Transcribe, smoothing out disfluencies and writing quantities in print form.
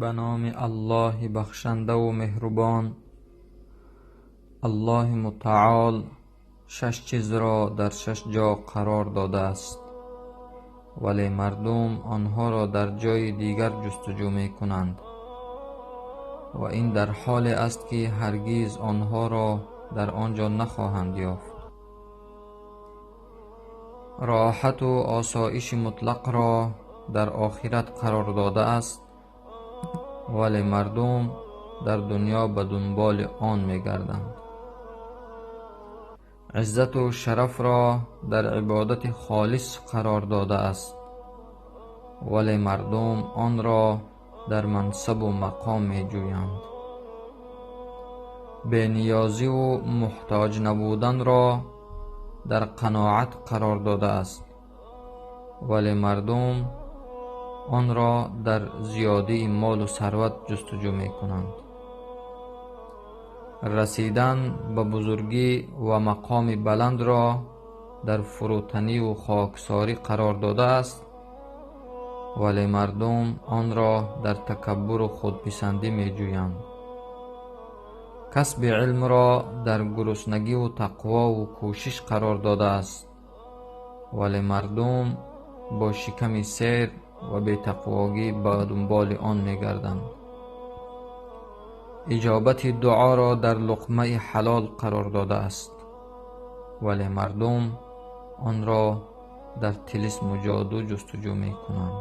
Ба номи Аллоҳи бахшандаву меҳрубон. Аллоҳи мутаол шаш чизро дар шаш ҷо қарор додааст, вале мардум онҳоро дар ҷойи дигар ҷустуҷӯ мекунанд ва ин дар ҳоле аст, ки ҳаргиз онҳоро дар он ҷо нахоҳанд ёфт. Роҳату осоиши мутлақро дар охират қарор додааст, вале мардум дар дунё ба дунболи он мегарданд. Иззату шарафро дар ибодати холис қарор додааст, вале мардум онро дар мансабу мақом меҷӯянд. Бениёзиву муҳтоҷ набуданро дар қаноат қарор додааст, вале мардум онро дар зиёдии молу сарват ҷустуҷӯ мекунанд. Расидан ба бузургӣ ва мақоми баландро дар фурӯтаниву хоксорӣ қарор додааст, вале мардум онро дар такаббуру худписандӣ меҷӯянд. Касби илмро дар гуруснагиву тақвову кӯшиш қарор додааст, вале мардум бо шиками сер ва бетақвогӣ ба дунболи он мегарданд. Иҷобати дуоро дар луқмаи ҳалол қарор додааст, вале мардум онро дар тилисму ҷоду ҷустуҷӯ мекунанд.